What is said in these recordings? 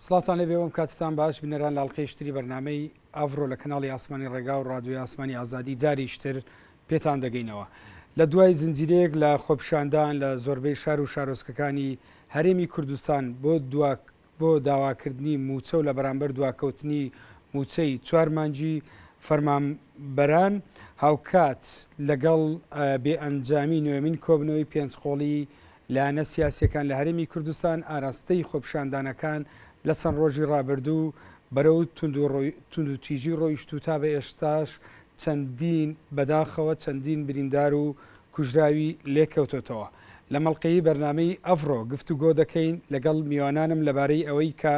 سڵاوتان لێبێ ئەم کاتتان باش بینەران لە ئەڵقەیەکی تری بەرنامەی ئاڤرۆ لە کەناڵی ئاسمانی ڕێگا و ڕادیۆی ئاسمانی ئازادی جاریش تر پێتان دەگەینەوە. لە دوای زنجیرەیەک لە خۆپیشاندان لە زۆربەی شار و شارۆچکەکانی هەرێمی کوردستان بۆ دوا بۆ داواکردنی مووچە و لە بەرامبەر دواکەوتنی مووچەی چوار مانگی فەرمانبەران، هاوکات لەگەڵ بێ ئەنجامی نۆیەمین کۆبنەوەی پێنجقۆڵی لایەنە سیاسییەکان لە هەرێمی کوردستان، ئاراستەی خۆپیشاندانەکان لە چەند ڕۆژی ڕابردوو بەرەو توندوتیژی ڕۆیشت و تا بە ئێستاش چەندین بەداخەوە چەندین بریندار و کوژراوی لێکەوتۆتەوە. لە مەڵقەی بەرنامەی ئەڤڕۆ گفتوگۆ دەکەین لەگەڵ میوانانم لەبارەی ئەوەی کە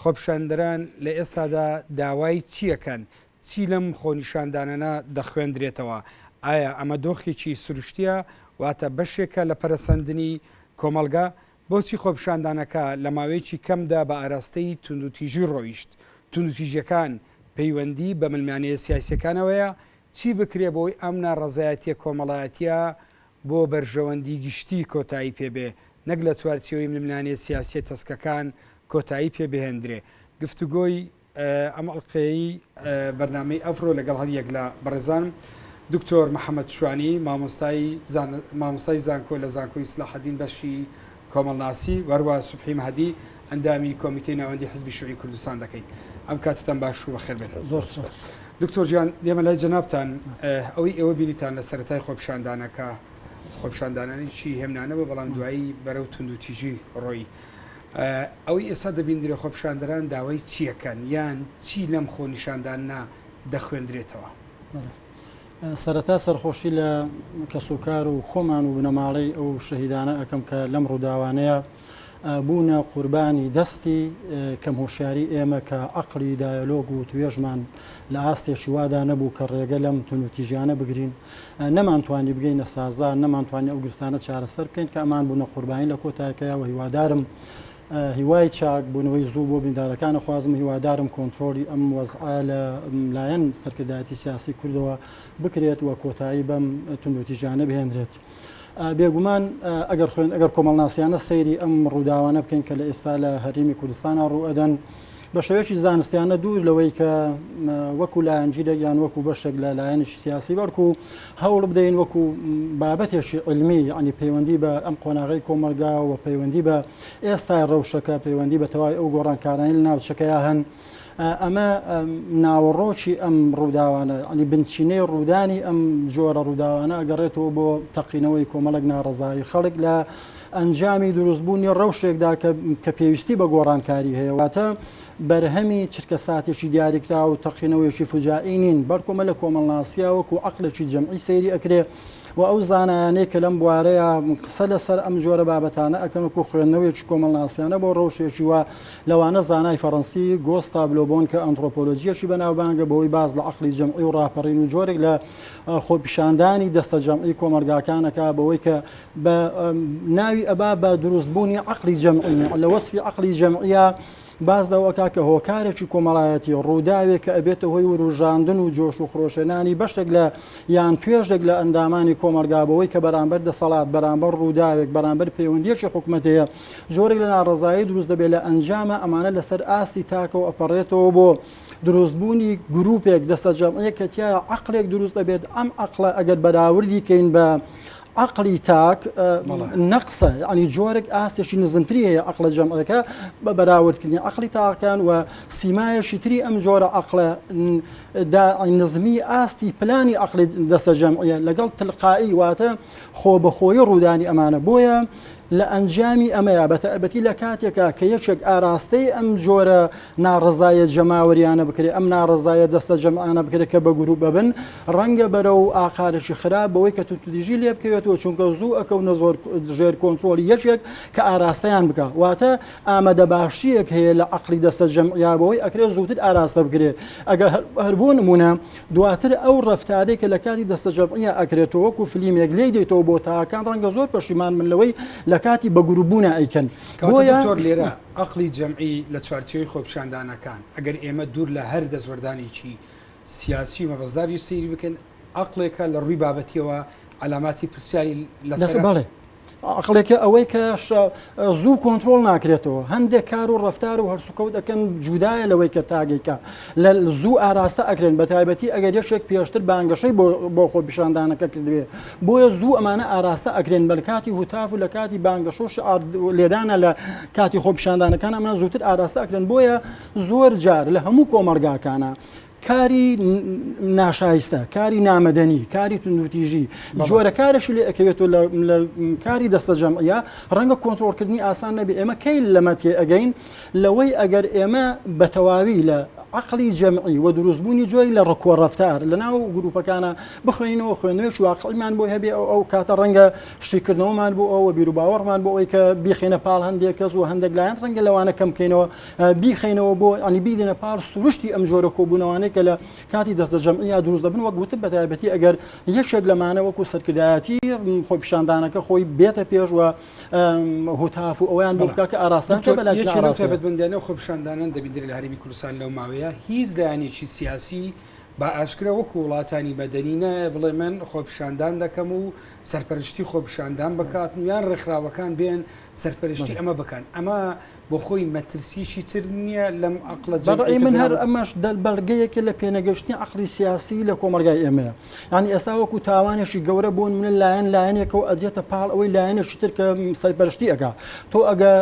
خۆپیشاندەران لە ئێستادا داوای چییەکەن، چی لەم خۆنیشاندانانە دەخوێندرێتەوە، ئایا ئەمە دۆخێکی سروشتییە واتە بەشێکە لە پەرەسەندنی کۆمەڵگە؟ بۆچی خۆپیشاندانەکە لە ماوەیەکی کەمدا بە ئاراستەی توندوتیژی ڕۆیشت؟ توندوتیژیەکان پەیوەندی بە ململانێیە سیاسیەکانەوەیە؟ چی بکرێ بۆی ئەم ناڕەزایەتیە کۆمەڵایەتیە بۆ بەرژەوەندی گشتی کۆتایی پێ بێ نەک لە چوارچێوەی ململانێ سیاسیە تەسکەکان کۆتایی پێ بهێندرێ؟ گفتوگۆی ئەم ئەڵقەیەی بەرنامەی ئەڤرۆ لەگەڵ هەر یەک لە بەڕێزانم دکتۆر محەممەد شوانی مامۆستای مامۆستای زانکۆ لە زانکۆی سلاحەدین بەشی کۆمەڵناسی وەروە سوبحی مەهدی ئەندامی کۆمیتەی ناوەندی حزبی شوعی کوردستان دەکەین ئەم کاتتان باش و بەخێر بێن. زۆر سپاس. دکتۆر گیان دێمە لای جەنابتان ئەوەی ئێوە بینیتان لە سەرەتای خۆپیشاندانەکە خۆپیشاندانانێکی هێمنانە بوو بەڵام دوایی بەرەو توندوتیژی ڕۆیی ئەوەی ئێستا دەبیندرێ خۆپیشاندەران داوای چیەکەن یان چی لەم خۆنیشاندانە دەخوێندرێتەوە؟ سەرەتا سەرخۆشی لە کەسوکار و خۆمان و بنەماڵەی ئەو شەهیدانە ئەکەم کە لەم ڕووداوانەیە بوونە قوربانی دەستی کەم هۆشیاری ئێمە کە عەقڵی دایەلۆگ و توێژمان لە ئاستێکی وادا نەبوو کە ڕێگە لەم توندوتیژیانە بگرین نەمانتوانی بگەینە سازان نەمانتوانی ئەو گرفتانە چارەسەر بکەین کە ئەمان بوونە قوربانی لە کۆتایەکەیا و هیوادارم هیوای چاک بوونەوەی زوو بۆ بریندارەکان ئەخوازم هیوادارم کۆنترۆڵی ئەم وەزعە لە لایەن سەرکردایەتی سیاسی کوردەوە بکرێت و کۆتایی بەم توندوتیژیانە بهێنرێت. بێگومان ئەگەر خوێن ئەگەر کۆمەڵناسیانە سەیری ئەم ڕووداوانە بکەین کە لە ئێستا لە هەرێمی کوردستانە ڕوو ئەدەن بە شێوەیەکی زانستیانە دوور لەوەی کە وەکو لایەنگیرێک یان وەکو بەشێک لە لایەنێکی سیاسی بەڵکو هەوڵ بدەین وەکو بابەتێکی علمی یعنی پەیوەندی بە ئەم قۆناغی کۆمەلگا و پەیوەندی بە ئێستای ڕەوشەکە پەیوەندی بە تەواوی ئەو گۆڕانکارانەی لە ناوچەکەیا هەن ئەمە ناوەڕۆکی ئەم ڕووداوانە ینی بنچینەی ڕوودانی ئەم جۆرە ڕووداوانە ئەگەڕێتەوە بۆ تەقینەوەی کۆمەڵێک ناڕەزایی خەڵک لە ئەنجامی دروستبوونی ڕەوشێکدا کە پێویستی بە گۆڕانکاری هەیە واتە بەرهەمی چرکەساتێکی دیاریکراو و تەقینەوەیەکی فوجائی نین بەڵکو ئەمە لە کۆمەڵناسیا وەکو عەقڵێکی جەمعی سەیری ئەکرێ و ئەو زانایانەی کە لەم بوارەیە قسە لەسەر ئەم جۆرە بابەتانە ئەکەن وەکو خوێندنەوەیەکی کۆمەڵناسیانە بۆ ڕەوشێکی وا لەوانە زانای فەڕەنسی گۆستاڤ لۆبۆن کە ئەنترۆپۆلۆجییەکی بەناوبانگە بەوەی باس لە عەقڵی جەمعی و ڕاپەڕین و جۆرێک لە خۆپیشاندانی دەستەجەمعی کۆمەڵگاکان ئەکا بەوەی کە بە ناوی ئەبا بە دروستبوونی عەقڵی جەمعی لە وەسفی عەقڵی جەمعیە باس لەوە ئەکا کە هۆکارێکی کۆمەڵایەتی ڕووداوێک کە ئەبێتە هۆی وروژاندن و جۆش و خرۆشێنانی بەشێک لە یان توێژێک لە ئەندامانی کۆمەڵگا بەوەی کە بەرامبەر دەسەڵات بەرامبەر ڕووداوێک بەرامبەر پەیوەندیەکی حکومەت هەیە جۆرێک لە ناڕەزایی دروست دەبێت لە ئەنجامە ئەمانە لەسەر ئاستی تاکەوە ئەپەڕێتەوە بۆ دروستبوونی گروپێک دەستەجەمعیەک کە تیایا عەقڵێک دروست ئەبێت ئەم عەقڵە ئەگەر بەراوردی کەین بە عەقڵی تاک نەقسە یعنی جۆرێک ئاستێکی نزمتری هەیە عەقڵە جەمعەکە بە بەراوردکردنی عەقڵی تاکان و سیمایەکی تری ئەم جۆرە عەقڵە نزمی ئاستی پلانی عەقڵی دەستە جەمعیە لەگەڵ تلقایی واتە خۆبەخۆیی ڕوودانی ئەمانە بۆیە لە ئەنجامی ئەمەیا بە تایبەتی لە کاتێکا کە یەکێک ئاراستەی ئەم جۆرە ناڕەزایە جەماوەریانە بکرێ، ئەم ناڕەزایە دەستەجەمعانە بکرێ کە بە گروپ ئەبن، ڕەنگە بەرەو ئاقارێکی خراپ بەوەی کە توندوتیژی لێ بکەوێتەوە، چونکە زوو ئەکەونە زۆر ژێر کۆنترۆڵی یەکێک کە ئاراستەیان بکا. واتە ئامادەباشییەک هەیە لە عەقڵی دەستەجەمعیا بەوەی ئەکرێ زووتر ئاراستە بکرێ. ئەگەر هەر بۆ نموونە دواتر ئەو ڕەفتارەی کە لە کاتی دەستەجەمعییا ئەکرێت تۆ وەکو فلیمێک لێی دێیتەوە بۆ تاکان ڕەنگە زۆر پەشیمان بن لەوەی لە کاتی بە گروپ بوونا ئەیکەن. کەواتە بۆیە دکتۆر لێرە عەقڵی جەمعی لە چوارچێوەی خۆپیشاندانەکان ئەگەر ئێمە دوور لە هەر دەستوەردانێکی سیاسی و مەبەستداریش سەیری بکەین عەقڵێکە لە ڕووی بابەتیەوە عەلاماتی پرسیاری لەسەرە. بەڵێ. عەقڵێکە ئەوەی کە زوو کۆنترۆڵ ناکرێتەوە، هەندێک کار و ڕەفتار و هەڵسوکەوت ئەکەن جودایە لەوەی کە تاگێکە لە زوو ئاراستە ئەکرێن، بە تایبەتی ئەگەر یەکێک پێشتر بانگەشەی بۆ خۆپیشاندانەکە کردبێ، بۆیە زوو ئەمانە ئاراستە ئەکرێن بە کاتی هوتاف و لە کاتی بانگەشە و شعار لێدانە لە کاتی خۆپیشاندانەکان ئەمانە زووتر ئاراستە ئەکرێن، بۆیە زۆر جار لە هەموو کۆمەڵگاکانە کاری ناشایستە، کاری نامەدەنی، کاری توندوتیژی، جۆرە کارێکی لێ ئەکەوێتەوە لە کاری دەستەجەمعیە، ڕەنگە کۆنترۆڵکردنی ئاسان نەبێ. ئێمە کەی لەمە تێئەگەین؟ لەوەی ئەگەر ئێمە بە تەواوی لە عەقڵی جەمعی و دروستبوونی جۆری لە ڕک و ڕەفتار لە ناو گروپەکانە بخوێنینەوە، خوێندنەوەیەکی واقعیمان بۆی هەبێ، ئەو کاتە ڕەنگە شیکردنەوەمان بۆ ئەو و بیروباوەڕمان بۆ ئەوەی کە بیخەینە پاڵ هەندێک کەس و هەندێک لایەن ڕەنگە لەوانە کەم بکەینەوە بیخەینەوە بۆ یانی بیدەنە پاڵ سروشتی ئەم جۆرە کۆبوونەوانەی کە لە کاتی دەستەجەمعییا دروست دەبن، وەک وتم بە تایبەتی ئەگەر یەکێک لەمانە وەکو سەرکردایەتی خۆپیشاندانەکە خۆی بێتە پێش و هوتاف و ئەویان بۆ بکات کە ئاراستەیان بکات بە لای یەکێ لەو تایبەتمەندیانە و خۆپیشاندانان دەبیندرێت لە هەرێمی کوردستان لەو ماوەیە هیچ لایەنێکی سیاسی بە ئاشکرا وەکو وڵاتانی مەدەنی نایە بڵێ من خۆپیشاندان دەکەم و سەرپەرشتی خۆپیشاندان بکات و یان ڕێکخراوەکان بێن سەرپەرشتی ئەمە بکەن ئەمە بۆ خۆی مەترسیەکی تر نییە لەم عەقڵە بە ڕەئی من هەر ئەمەش بەڵگەیەکە لە پێنەگەشتنی عەقڵی سیاسی لە کۆمەڵگای ئێمەیە. یانی ئێستا وەکو تاوانێکی گەورە بۆ نمونە لایەن لایەنێکەوە ئەدرێتە پاڵ ئەوەی لایەنێکی تر کە سەرپەرشتی ئەکا. تۆ ئەگە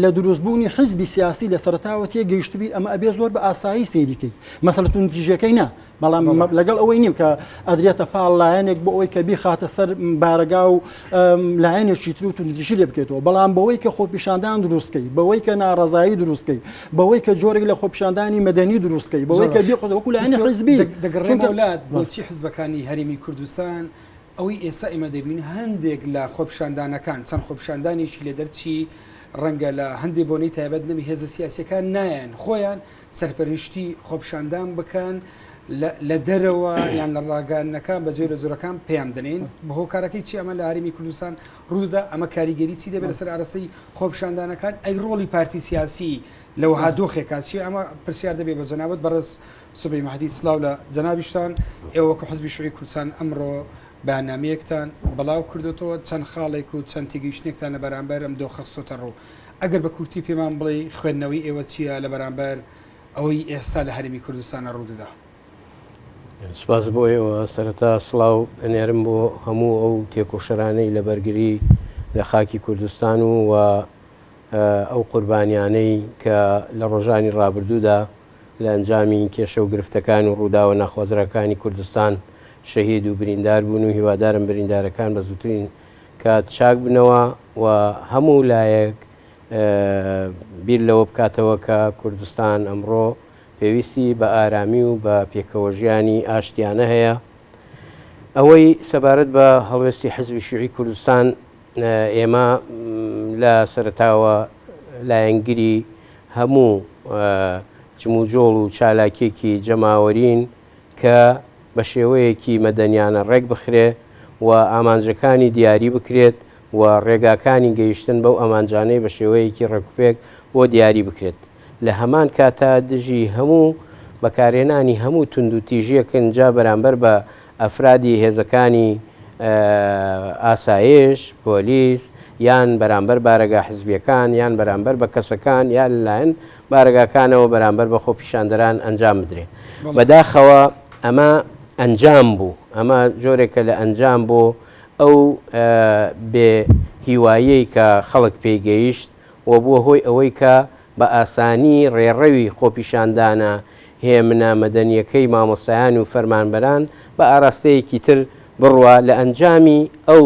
لە دروستبوونی حیزبی سیاسی لە سەرەتاوە تێگەیشتبی ئەمە ئەبێ زۆر بە ئاسایی سەیری کەیت. مەسەلە توندوتیژیەکەی نا. بەڵام لەگەڵ ئەوەی نیم کە ئەدرێتە پاڵ لایەنێک بۆ ئەوەی کە بیخاتە سەر بارەگا و لایەنێکی تر و توندوتیژی لێ بکەیتەوە، بەڵام بەوەی کە خۆپیشاندان دروستکەی، بەوەی کە ناڕەزایی دروستکەی، بەوەی کە جۆرێک لە خۆپیشاندانی مەدەنی دروستکەی، بەوەی کە بیخۆ وەکو لایەنی حیزبی. دەگەڕێمەوە لات، بۆچی حیزبەکانی هەرێمی کوردستان ئەوەی ئێستا ئێمە دەبینین هەندێک لە خۆپیشاندانەکان چەند خۆپیشاندانێکی لێ دەرچی ڕەنگە لە هەندێ بۆنەی تایبەت نەبی هێزە سیاسیەکان نایەن خۆیان سەرپەرشتی خۆپیشاندان بکەن لە دەرەوە یان لە ڕاگەیاندنەکان بە جۆرە جۆرەکان پەیام دەنێن بە هۆکارەکەی چی ئەمە لە هەرێمی کوردستان ڕوودەدا ئەمە کاریگەری چی دەبێت لەسەر ئاراستەی خۆپیشاندانەکان ئەی ڕۆڵی پارتی سیاسی لە وەها دۆخێکا چی ئەمە پرسیار دەبێت بە جەنابەت بەڕێز سوبەی مەهدی سلاو لە جەنابیشتان ئێوە وەکو حزبی شوعی کوردستان ئەمڕۆ بەیاننامەیەکتان بەڵاو کردوتەوە چەند خاڵێک و چەند تێگەیشتنێکتان لە بەرامبەر ئەم دۆخە خستۆتە ڕوو ئەگەر بە کورتی پێمان بڵێی خوێندنەوەی ئێوە چییە لە بەرامبەر ئەوەی ئێستا لە هەرێمی کوردستانە ڕوودەدا؟ سپاس بۆ ئێوە. سەرەتا سڵاو ئەنێرم بۆ هەموو ئەو تێکۆشەرانەی لە بەرگری لە خاکی کوردستان و و ئەو قوربانیانەی کە لە ڕۆژانی ڕابردوودا لە ئەنجامی کێشە و گرفتەکان و ڕووداوە ناخوازراکانی کوردستان شەهید و بریندار بوون و هیوادارم بریندارەکان بە زووترین کات چاک بنەوە و هەموو لایەک بیر لەوە بکاتەوە کە کوردستان ئەمڕۆ پێویستی بە ئارامی و بە پێکەوەژیانی ئاشتیانە هەیە. ئەوەی سەبارەت بە هەڵوێستی حزبی شیوعی کوردستان ئێمە لە سەرەتاوە لایەنگری هەموو جموجۆڵ و چالاکیەکی جەماوەرین کە بە شێوەیەکی مەدەنیانە ڕێک بخرێ و ئامانجەکانی دیاری بکرێت و ڕێگاکانی گەیشتن بەو ئامانجانەی بە شێوەیەکی ڕێکوپێک بۆ دیاری بکرێت. لە هەمان کاتا دژی هەموو بەکارهێنانی هەموو توندوتیژیەکن جا بەرامبەر بە ئەفرادی هێزەکانی ئاسایش، پۆلیس، یان بەرامبەر بارەگا حزبیەکان یان بەرامبەر بە کەسەکان یا لەلایەن بارەگاکانەوە بەرامبەر بە خۆپیشاندەران ئەنجام بدرێ. بەداخەوە ئەمە ئەنجام بوو، ئەمە جۆرێکە لە ئەنجام بۆ ئەو بێ هیواییەی کە خەڵک پێی گەیشت و بووە هۆی ئەوەی کە بە ئاسانی ڕێڕەوی خۆپیشاندانە هێمنە مەدەنییەکەی مامۆستایان و فەرمانبەران بە ئاراستەیەکی تر بڕوا لە ئەنجامی ئەو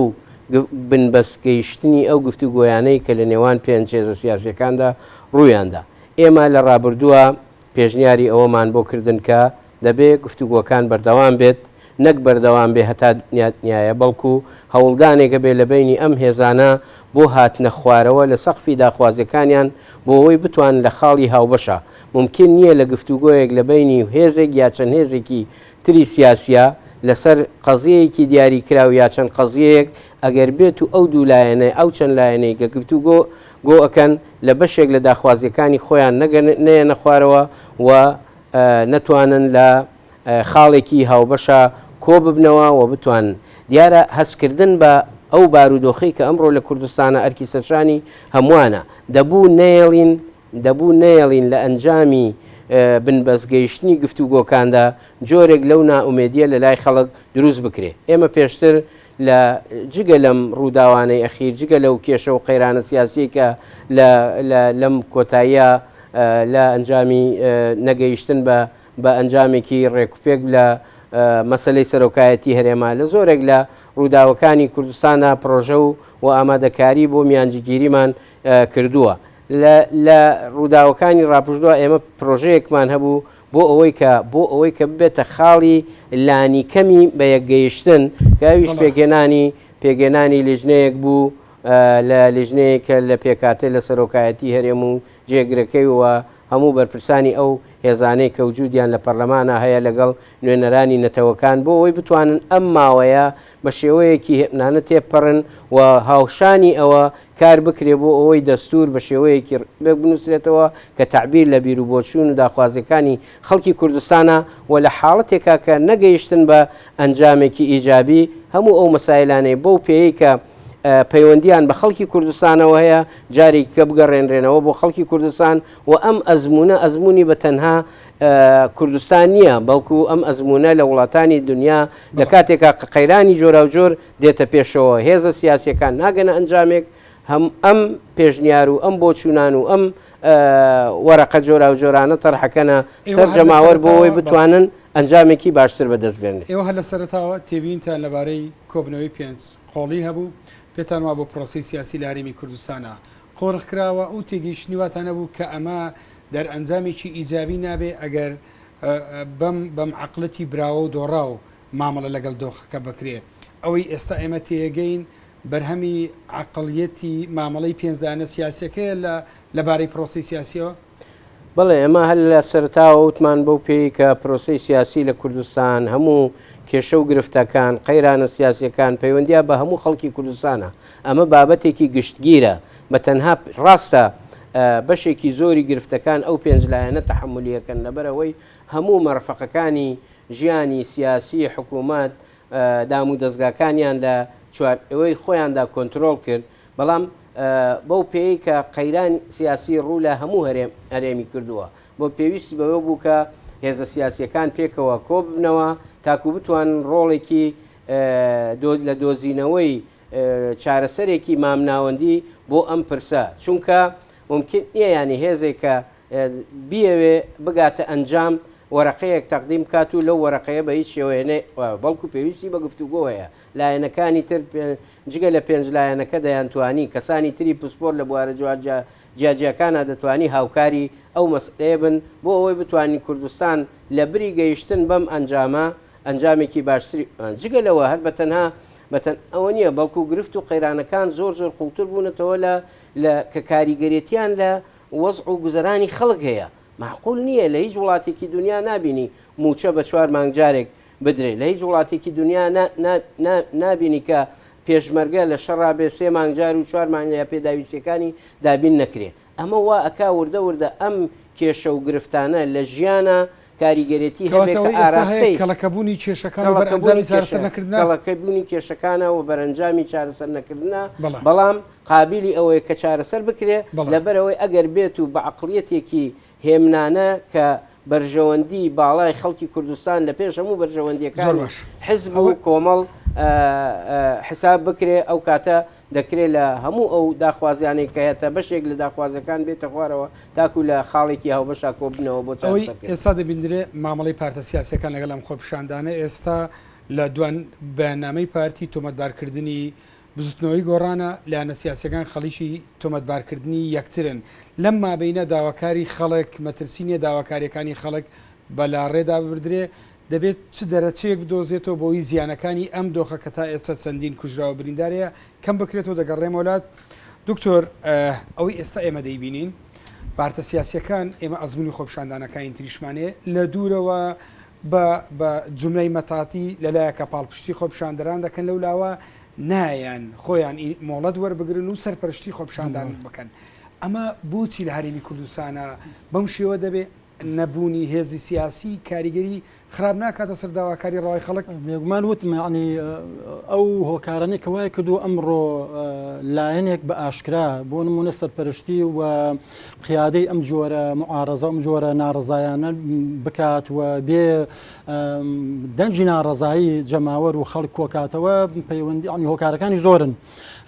بنبەست گەیشتنی ئەو گفتوگۆیانەی کە لە نێوان پێنج هێزە سیاسیەکاندا ڕوویاندا. ئێمە لە ڕابردووە پێشنیاری ئەوەمان بۆ کردن کە دەبێ گفتوگۆکان بەردەوام بێت، نەک بەردەوام بێ هەتا دنیا دنیایە، بەڵکو هەوڵدانێک هەبێ لە بەینی ئەم هێزانە بۆ هاتنە خوارەوە لە سەقفی داخوازیەکانیان بۆ ئەوەی بتوان لە خاڵی هاوبەشا. مومکین نییە لە گفتوگۆیەک لە بەینی هێزێک یا چەند هێزێکی تری سیاسیە لەسەر قەزیەیەکی دیاری کراو یا چەند قەزیەیەک ئەگەر بێت و ئەو دوو لایەنە ئەو چەند لایەنەی کە گفتوگۆ گۆ ئەکەن لە بەشێک لە داخوازیەکانی خۆیان نەگەن نەیەنە خوارەوە و نەتوانن لە خاڵێکی هاوبەشا کۆ ببنەوە و بتوانن دیارە هەستکردن بە. ئەو بارودۆخەی کە ئەمڕۆ لە کوردستانە ئەرکی سەرشانی هەمووانە. دەبوو نەیەڵین دەبوو نەیەڵین لە ئەنجامی بنبەست گەیشتنی گفتوگۆکاندا جۆرێک لەو نائومێدیە لە لای خەڵک دروست بکرێ. ئێمە پێشتر لە جگە لەم ڕووداوانەی ئەخیر، جگە لەو کێشە و قەیرانە سیاسیەی کە لە لە لەم کۆتاییە لە ئەنجامی نەگەیشتن بە بە ئەنجامێکی ڕێکوپێک لە مەسەلەی سەرۆکایەتی هەرێما لە زۆرێک لە ڕووداوەکانی کوردستانا پڕۆژە و و ئامادەکاری بۆ میانجیگیریمان کردووە. لە لە ڕووداوەکانی ڕاپشدوا ئێمە پڕۆژەیەکمان هەبوو بۆ ئەوەی کە بۆ ئەوەی کە ببێتە خاڵی لانیکەمی بە یەکگەیشتن کە ئەویش پێکهێنانی پێکهێنانی لیژنەیەک بوو لە لیژنەیەک کە لە پێکهاتە لە سەرۆکایەتی هەرێم و جێگرەکەی و هەموو بەرپرسانی ئەو هێزانەی کە وجودیان لە پەرلەمانا هەیە لەگەڵ نوێنەرانی نەتەوەکان بۆ ئەوەی بتوانن ئەم ماوەیە بە شێوەیەکی هێمنانە تێبپەڕن و هاوشانی ئەوە کار بکرێ بۆ ئەوەی دەستوور بە شێوەیەکی ڕێک بنووسرێتەوە کە تەعبیر لە بیروبۆچوون و داخوازیەکانی خەڵکی کوردستانە و لە حاڵەتێکا کە نەگەیشتن بە ئەنجامێکی ئیجابی هەموو ئەو مەسایلانەی بەو پێیەی کە پەیوەندیان بە خەڵکی کوردستانەوە هەیە جارێکی کە بگەڕێنرێنەوە بۆ خەڵکی کوردستان و ئەم ئەزموونە ئەزموونی بە تەنها کوردستان نییە بەڵکو ئەم ئەزموونە لە وڵاتانی دنیا لە کاتێکا کە قەیرانی جۆراوجۆر دێتە پێشەوە هێزە سیاسیەکان ناگەنە ئەنجامێک هەم ئەم پێشنیار و ئەم بۆچوونان و ئەم وەرەقە جۆراوجۆرانە تەرحەکەنە سەر جەماوەر بۆ ئەوەی بتوانن ئەنجامێکی باشتر بەدەست بێنن. ئێوە هەر لە سەرەتاوە تێبینتان لەبارەی کۆبنەوەی پێنچ قۆڵی هەبوو، پێتان وابوو پرۆسەی سیاسی لە هەرێمی کوردستانا قۆرخ کراوە، ئەو تێگەیشتنی واتان هەبوو کە ئەمە دەرئەنجامێکی ئیجابی نابێ ئەگەر بەم بەم عەقڵەتی براوە و دۆڕاو مامەڵە لەگەڵ دۆخەکە بکرێ. ئەوەی ئێستا ئێمە تێیەگەین بەرهەمی عەقڵیەتی مامەڵەی پێنج لایەنە سیاسیەکەیە لە لەبارەی پرۆسەی سیاسیەوە؟ بەڵێ ئێمە هەر لە سەرەتاوە وتمان بەو پێی کە پرۆسەی سیاسی لە کوردستان هەموو کێشە و گرفتەکان، قەیرانە سیاسیەکان پەیوەندیا بە هەموو خەڵکی کوردستانە. ئەمە بابەتێکی گشتگیرە بە تەنها ڕاستە بەشێکی زۆری گرفتەکان ئەو پێنج لایەنە تەحەمولیەکەن لەبەرئەوەی هەموو مەرفەقەکانی ژیانی سیاسی حکوومەت دام و دەزگاکانیان لە چوارچێوەی خۆیاندا کۆنترۆڵ کرد، بەڵام بەو پێیەی کە قەیرانی سیاسی ڕوو لە هەموو هەرێمی کردووە، بۆ پێویستی بەوە بوو کە هێزە سیاسییەکان پێکەوە کۆببنەوە تاکوو بتوانن ڕۆڵێکی لە دۆزینەوەی چارەسەرێکی مامناوەندی بۆ ئەم پرسە، چونکە مومکین نییە یانی هێزێک کە بیەوێ بگاتە ئەنجام وەرەقەیەک تەقدیم بکات و لەو وەرەقەیە بە هیچ شێوەیە نە بەڵکو پێویستی بە گفتوگۆ هەیە لایەنەکانی تر جگە لە پێنج لایەنەکە دەیانتوانی کەسانی تری پسپۆر لە بوارە جیاجیاکانا دەتوانی هاوکاری ئەو مەسەلەیە بن بۆ ئەوەی بتوانین کوردستان لە بری گەیشتن بەم ئەنجامە ئەنجامێکی باشتری جگە لەوە هەر بە تەنها بە تەن ئەوە نییە بەڵکو گرفت و قەیرانەکان زۆر زۆر قوڵتر بوونەتەوە لە لە کە کاریگەرێتیان لە وەزع و گوزەرانی خەڵک هەیە مەعقول نییە لە هیچ وڵاتێکی دونیا نابینی مووچە بە چوار مانگ جارێک بدرێ لە هیچ وڵاتێکی دونیا نا نا نا نابینی کە پێشمەرگە لە شەڕا بێ سێ مانگ جار و چوار مانگ یا پێداویستیەکانی دابین نەکرێ ئەمە وا ئەکا وردە وردە ئەم کێشە و گرفتانە لە ژیانا کاریگەرێتی هەبێ کەواتە کە ئەوەی ئێستا هەیە ئاراستەی کەڵەکەبوونی کێشەکان و کەڵەکەبوونی بەرئەنجامی کێشە چارەسەر نەکردنە؟ کەڵەکەبوونی کێشەکانە و بەرەنجامی چارەسەر نەکردنە بەڵێ. بەڵام قابیلی ئەوەیە کە چارەسەر بکرێ بەڵێ. لەبەرئەوەی ئەگەر بێت و بە عەقڵیەتێکی هێمنانە کە بەرژەوەندی باڵای خەڵکی کوردستان لە پێش هەموو زۆر بەرژەوەندیەکانی باش حزب و ئەوە. کۆمەڵ حساب بکرێ ئەو کاتە دەکرێ لە هەموو ئەو داخوازیانەی کە هەتە بەشێک لە داخوازەکان بێتە خوارەوە تاکو لە خاڵێکی هاوبەشا کۆببنەوە بۆ ئەوەی چارەسەرکردنی. ئێستا دەبیندرێ مامەڵەی پارتە سیاسیەکان لەگەڵ ئەم خۆپیشاندانە ئێستا لە دوا بەیاننامەی پارتی تۆمەتبارکردنی بزوتنەوەی گۆڕانە، لایەنە سیاسیەکان خەڵیکی تۆمەتبارکردنی یەکترن لەم مابەینە داواکاری خەڵک مەترسی نیە داواکاریەکانی خەڵک بە لاڕێدا ببردرێ دەبێت چ دەرەچەیەک بدۆزێتەوە بۆی زیانەکانی ئەم دۆخە کە تا ئێستا چەندین کوژراو و بریندار هەیە کەم بکرێتەوە دەگەڕێمەوە لات دکتۆر ئەوەی ئێستا ئێمە دەیبینین پارتە سیاسیەکان ئێمە ئەزموونی خۆپیشاندانەکانی تریشمان هەیە لە دوورەوە بە بە جوملەی مەتاتی لەلایەکە پاڵپشتی خۆپیشاندەران دەکەن لەو لاوە نایەن خۆیان مۆڵەت وەربگرن و سەرپەرشتی خۆپیشاندان بکەن ئەمە بۆچی لە هەرێمی کوردستانە بەم شێوە دەبێ؟ نەبوونی هێزی سیاسی کاریگەری خراپ ناکاتە سەر داواکاری ڕەوای خەڵک؟ بێگومان وتم یەعنی ئەو هۆکارانەی کە وای کردووە ئەمڕۆ لایەنێک بە ئاشکرا بۆ نمونە سەرپەرشتی و قیادەی ئەم جۆرە معارەزە ئەم جۆرە ناڕەزایانە بکات و بێ دەنگی ناڕەزایی جەماوەر و خەڵک کۆکاتەوە پەیوەندی عنی هۆکارەکانی زۆرن.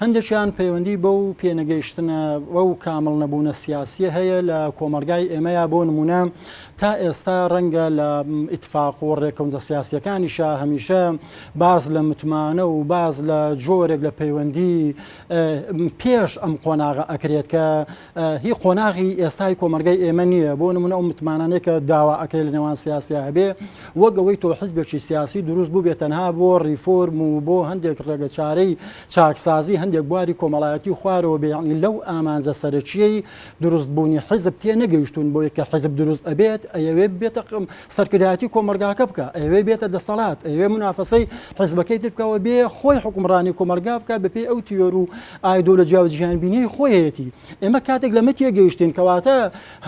هەندێکیان پەیوەندی بەو پێنەگەیشتنە وەو کامڵ نەبوونە سیاسیە هەیە لە کۆمەڵگای ئێمەیا بۆ نمونە تا ئێستا ڕەنگە لە ئیتفاق و ڕێکەونتە سیاسیەکانیشا هەمیشە باس لە متمانە و باس لە جۆرێک لە پەیوەندی پێش ئەم قۆناغە ئەکرێت کە هی قۆناغی ئێستای کۆمەڵگای ئێمە نییە، بۆ نمونە ئەو متمانانەی کە داوا ئەکرێت لە نێوان سیاسیا هەبێ وەک ئەوەی تۆ حزبێکی سیاسی دروست بووبێ تەنها بۆ ڕیفۆرم و بۆ هەندێک ڕێگەچارەی چاکسازی هەندێک بواری کۆمەڵایەتی و خوارەوە بێ یەعنی لەو ئامانجە سەرەکیەی دروست بوونی حزب تێ نەگەیشتوون بۆیە کە حزب دروست ئەبێت ئەیەوێ بێتە سەرکردایەتی کۆمەڵگاکە بکا ئەیەوێ بێتە دەسەڵات ئەیەوێ مونافەسەی حزبەکەی تر بکەوە بێ خۆی حوکمڕانی کۆمەڵگا بکا بەپێی ئەو تیۆر و ئایدۆلۆجیا و جیهانبینیی خۆیەتی. ئێمە کاتێک لەمە تێگەیشتین کەواتە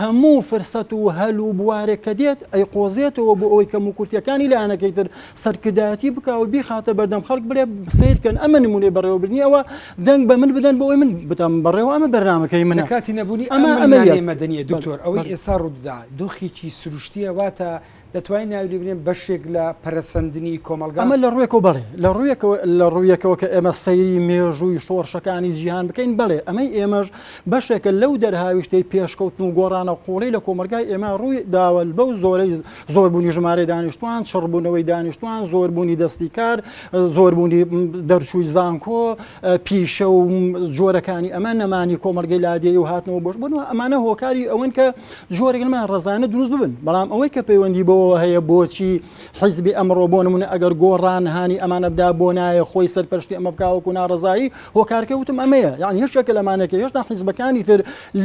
هەموو فرسەت و هەل و بوارێک کە دێت ئەیقۆزێتەوە بۆ ئەوەی کەموکورتیەکانی لایەنەکەی تر سەرکردایەتی بکا و بیخاتە بەردەم خەڵک بڵێ سەیرکەن ئەمە نمونەی بەڕێوەبردنی ئەوە دەنگ بە من بدەن بۆ ئەوەی من بتەم بەڕێوە ئەمە بەرنامەکەی منە. لە کاتی نەبوونی ئەمە ئەم ئەمە ململانێ یەک. مەدەنییە بەڵێ دکتۆر ئەوەی بەڵێ. ئێستا ڕوودەدا دۆخێکی سروشتییە واتە دەتوانین ناوی لێ بنێن بەشێک لە پەرەسەندنی کۆمەڵگا؟ ئەمە لە ڕووێکەوە بەڵێ، لە ڕوویەکەوە لە ڕوویەکەوە کە ئێمە سەیری مێژووی شۆڕشەکانی جیهان بکەین، بەڵێ ئەمەی ئێمەش بەشێکە لەو دەرهاویشتەی پێشکەوتن و گۆڕانە قووڵەی لە کۆمەڵگای ئێمە ڕووی داوە بەو زۆرەی زۆربوونی ژمارەی دانیشتوان، چڕبوونەوەی دانیشتوان، زۆربوونی دەستی کار، زۆربوونی دەرچووی زانکۆ، پیشە و جۆرەکانی ئەمە، نەمانی کۆمەڵگەی لادێی و هاتنەوە بۆش بوون، ئەمانە هۆکاری ئەوەن کە جۆرێک لەمە ڕەزانە دروست ببن بەڵام ئەوەی کە پەیوەندی بەوەوە هەیە بۆچی حیزبی ئەمڕۆ بۆ نمونە ئەگەر گۆڕان هانی ئەمانە بدا بۆ نایە خۆی سەرپەرشتی ئەمە بکاوەکو ناڕەزایی هۆکارکە وتم ئەمەیە یان هێشتێکە لەمانێکە هێشتا حیزبەکانی تر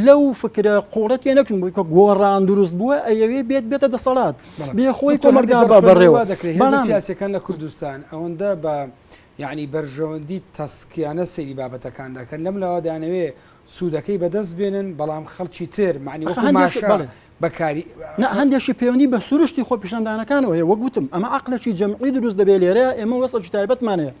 لەو فکرە قوڵە تێ نەچون بووی کە گۆڕان دروست بووە ئەیەوێ بێت بێتە دەسەڵات بێ خۆی کۆمەڵگا بە بەڕێوە دەکرێت هێزە سیاسەکان لە کوردستان ئەوەندە بە یعنی بەرژەوەندی تەسکیانە سەیری بابەتەکان دەکەن لەم لاوە دانەوێ سوودەکەی بەدەست بێنن، بەڵام خەڵکی تر مەعنی وەکو ماشا بەکاری. نا هەندێکی پەیوەندی بە سروشتی خۆپیشاندانەکانەوە هەیە، وەک وتم ئەمە عەقڵێکی جەمعی دروست دەبێت لێرە ئێمە وەزعێکی تایبەتمان هەیە،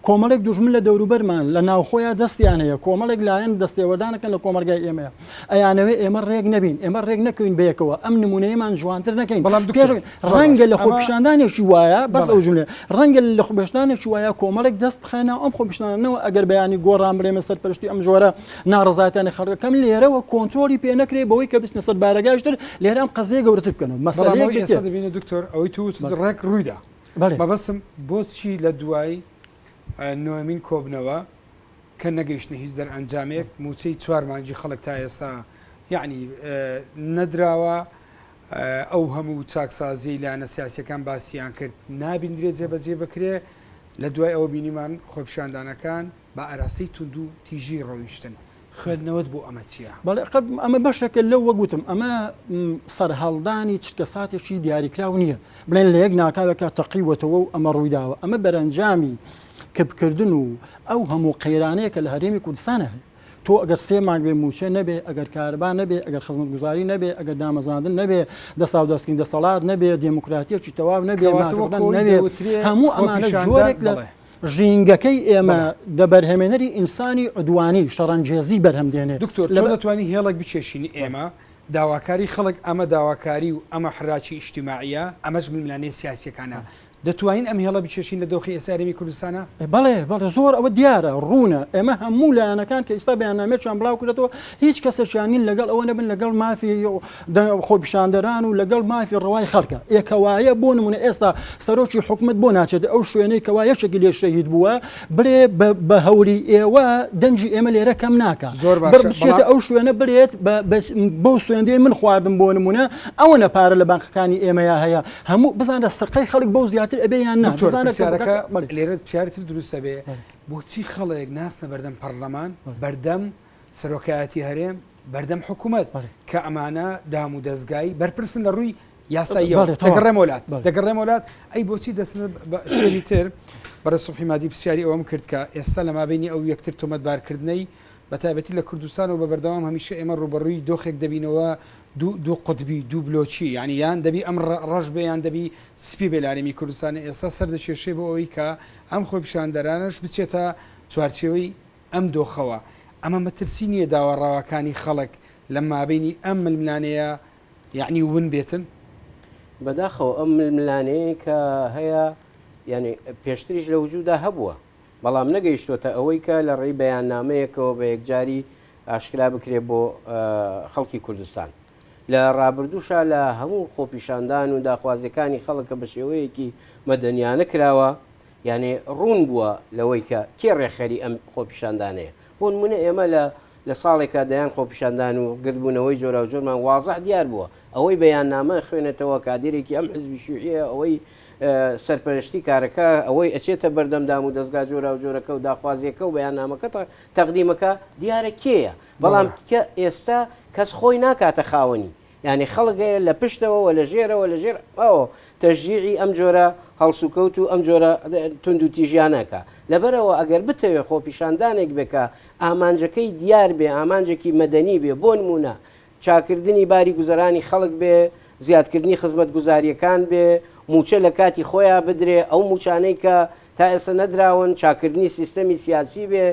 کۆمەڵێک دوژمن لە دەوروبەرمان لە ناوخۆیا دەستیان هەیە، کۆمەڵێک لایەن دەستێوەردانەکەن لە کۆمەڵگای ئێمەیە، ئەیانەوێ ئێمە ڕێک نەبین، ئێمە ڕێک نەکەوین بەیەکەوە، ئەم نمونەیەمان جوانتر نەکەین، بەڵام دکتۆر ڕەنگە لە خۆپیشاندانێکی وایە بەس ئەو جملەیە ڕەنگە لە خۆپیشاندانێکی وایە کۆمەڵێک دەست بخەنە ناو ئەم خۆپیشاندانەوە ئەگەر بەیانی گۆڕان بڵێ من سەرپەرشتی ئەم جۆرە ناڕەزایەتیانەی خەڵکەکەم لێرەوە کۆنترۆڵی پێ نەکرێ بەوەی کە بچنە سەر بارەگایش تر لێرە ئەم قەزیە گەورەتر بکەنەوە مەسەلەیەک بێت ئێستا دەبینە دکتۆر ئەوەی تو وتت ڕێک ڕوویدا مەبەستم بۆچی لە دوای نۆیەمین کۆبنەوە کە نەگەیشتنە هیچ دەرئەنجامێک موچەی چوار مانگی خەڵک تا ئێستا یعنی نەدراوە ئەو هەموو چاکسازیەی لایەنە سیاسیەکان باسیان کرد نابیندرێ جێبەجێ بکرێ، لە دوای ئەوە بینیمان خۆپیشاندانەکان بە ئاراستەی توندو تیژی ڕۆیشتن، خوێندنەوەت بۆ ئەمە چیە؟ بەڵێ قەت ئەمە بەشێکە لەو وەک وتم ئەمە سەرهەڵدانی چرکەساتێکی دیاریکراو نییە بڵێن لە یەک ناکاوێکا تەقیوەتەوە و ئەمە ڕوویداوە ئەمە بەرەنجامی کپکردن و ئەو هەموو قەیرانەیە کە لە هەرێمی کوردستانە هەیە. تۆ ئەگەر سێ مانگ بێ مووچە نەبێ، ئەگەر کارەبا نەبێ، ئەگەر خزمەتگوزاری نەبێ، ئەگەر دامەزراندن نەبێ، دەستاودەستکردنی دەسەڵات نەبێ، دێموکراتییەکی تەواو نەبێ، کەواتە مافی وەک خۆدان ئەوەی نەبێ، دەوترێ هەموو ئەمانە خۆپیشاندان جۆرێک لە بەڵێ. ژینگەکەی ئێمە بەڵێ. دەبەرهەمێنەری ئینسانی عودوانی، شەڕەنگێزی بەرهەم دێنێ. دکتۆر لە چۆن دەتوانین هێڵێک بکێشین ئێمە داواکاری خەڵک ئەمە داواکاری و ئەمە حراکی ئیجتیماعییە، ئەمەش ململانێ سیاسییەکانە، دەتوانین ئەم هێڵە بکێشین لە دۆخی ئێستا هەرێمی کوردستانا؟ بەڵێ بەڵێ زۆر ئەوە دیارە ڕوونە ئێمە هەموو لایەنەکان کە ئیستا بەیاننامەیەکیان بڵاو کردێتەوە هیچ کەسێکیان نین لەگەڵ ئەوە نەبن لەگەڵ مافی خۆپیشاندەران و لەگەڵ مافی ڕەوای خەڵکە ئێکەوایە بۆ نمونە ئێستا سەرۆکی حکومت بۆ ناچێت ئەو شوێنەی کەوا یەکێکی لێ شەهید بووە بڵێ بە هەوری ئێوە دەنگی ئێمە لێرە کەم ناکە زۆر باشە بچێتە ئەو شوێنە بڵێت بەو سوێندەی من خواردم بۆ نمونە ئەوەنە پارە لە بانقەکانی ئێمەیا هەیە هەموو بزانە سقەی خەڵک بەو زیاتر ئەبێ یان نا دکتۆر بزانە کە پرسیارەکە بەڵێ. لێرە پرسیاری تر دروست ئەبێ بەڵێ. بۆچی خەڵک ناچنە بەردەم پەڕلەمان بەڵێ. بەردەم سەرۆکایەتی هەرێم بەردەم حکوومەت بەڵێ. کە ئەمانە دام و دەزگای بەرپرسن لە ڕووی یاساییەوە بەڵێ تەواو. دەگەڕێمەوە لات بەڵێ. دەگەڕێمەوە لات ئەی بۆچی دەچنە بە شوێنی تر بەڕێز سوبحی مادی پرسیاری ئەوەم کرد کە ئێستا لە مابەینی ئەو یەکتر تۆمەتبارکردنەی بە تایبەتی لە کوردستان و بە بەردەوام هەمیشە ئێمە ڕووبەڕووی دۆخێک دەبینەوە دوو دوو قوتبی دوو بلۆکی یانی یان دەبی ئەم ڕەش بێ یان دەبی سپی بێ لە هەرێمی کوردستان ئێستا سەر دەکێشێ بۆ ئەوەی کە ئەم خۆپیشاندەرانەش بچێتە چوارچێوەی ئەم دۆخەوە ئەمە مەترسی نییە داوا ڕەواکانی خەڵک لە مابەینی ئەم ململانێیە یەعنی ون بێتن؟ بەداخەوە ئەم ململانێیەی کە هەیە یانی پێشتریش لە وجودا هەبووە بەڵام نەگەیشتۆتە ئەوەی کە لە ڕێی بەیاننامەیەکەوە بە یەکجاری ئاشکرا بکرێت بۆ خەڵکی کوردستان. لە ڕابردووشا لە هەموو خۆپیشاندان و داخوازیەکانی خەڵک کە بە شێوەیەکی مەدەنیانە کراوە یانێ ڕوون بووە لەوەی کە کێ ڕێکخەری ئەم خۆپیشاندانەیە. بۆ نمونە ئێمە لە لە ساڵێکا دەیان خۆپیشاندان و گردبوونەوەی جۆراوجۆرمان وازح دیار بووە. ئەوەی بەیاننامە خوێنێتەوە کادیرێکی ئەم حزبی شیوعیە، ئەوەی سەرپەرشتی کارەکە، ئەوەی ئەچێتە بەردەم دامودەزگا جۆراوجۆرەکە و داخوازیەکە و بەیاننامەکە تەقدیمەکە دیارە کێیە. بەڵام کە ئێستا کەس خۆی ناکاتە خاوەنی. یانی خەڵک هەیە لە پشتەوە و لە ژێرەوە لە ژێر ئەوە تەشجیعی ئەم جۆرە هەڵسوکەوت و ئەم جۆرە توندوتیژیانە ئەکا. لەبەرئەوە ئەگەر بتەوێ خۆپیشاندانێک بێ کە ئامانجەکەی دیار بێ، ئامانجێکی مەدەنی بێ، بۆ نموونە چاکردنی باری گوزەرانی خەڵک بێ، زیادکردنی خزمەتگوزارییەکان بێ، مووچە لە کاتی خۆیا بدرێ، ئەو مووچانەی کە تا ئێستا نەدراون، چاککردنی سیستەمی سیاسی بێ،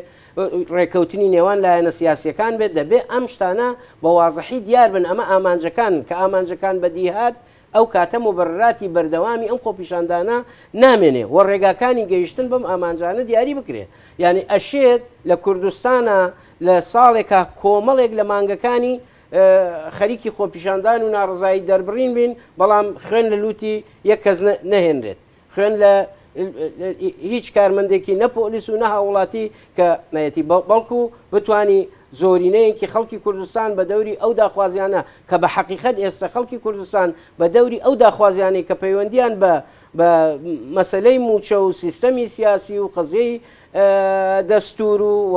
ڕێککەوتنی نێوان لایەنە سیاسییەکان بێت، دەبێ ئەم شتانە بە وازحی دیار بن، ئەمە ئامانجەکانن، کە ئامانجەکان بەدیهات، ئەو کاتە موبەرراتی بەردەوامی ئەم خۆپیشاندانە نامێنێ و ڕێگاکانی گەیشتن بەم ئامانجانە دیاری بکرێ. یانی ئەشێت لە کوردستانا لە ساڵێکا کۆمەڵێک لە مانگەکانی خەریکی خۆپیشاندان و ناڕەزایی دەربڕین بین، بەڵام خوێن لە لووتی یەک کەس نەهێنرێت. خوێن لە هیچ کارمەندێکی نە پۆلیس و نە هاوڵاتی کە نەیەتی بەڵکو بتانی زۆرینەیەکی خەڵکی کوردستان بە دەوری ئەو داخوازیانە کە بە حەقیقەت ئێستا خەڵکی کوردستان بە دەوری ئەو داخوازیانەی کە پەیوەندیان بە بە مەسلەی موچە و سیستەمی سیاسی و قەزیەی دەستور و